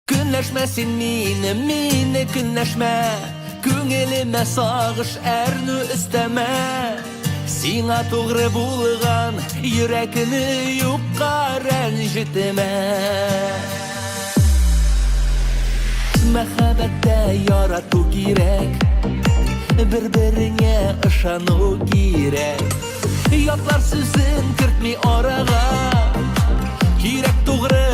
Көнләшмә син мине, мине көнләшмә. Күңелемә сагыш, әрнү өстәмә. Сиңа тугры булган йөрәкне юкка рәнҗетмә. Мәхәббәттә ярату кирәк, бер-береңә ышану кирәк. Ятлар сүзен кертми арага. Кирәк тугры.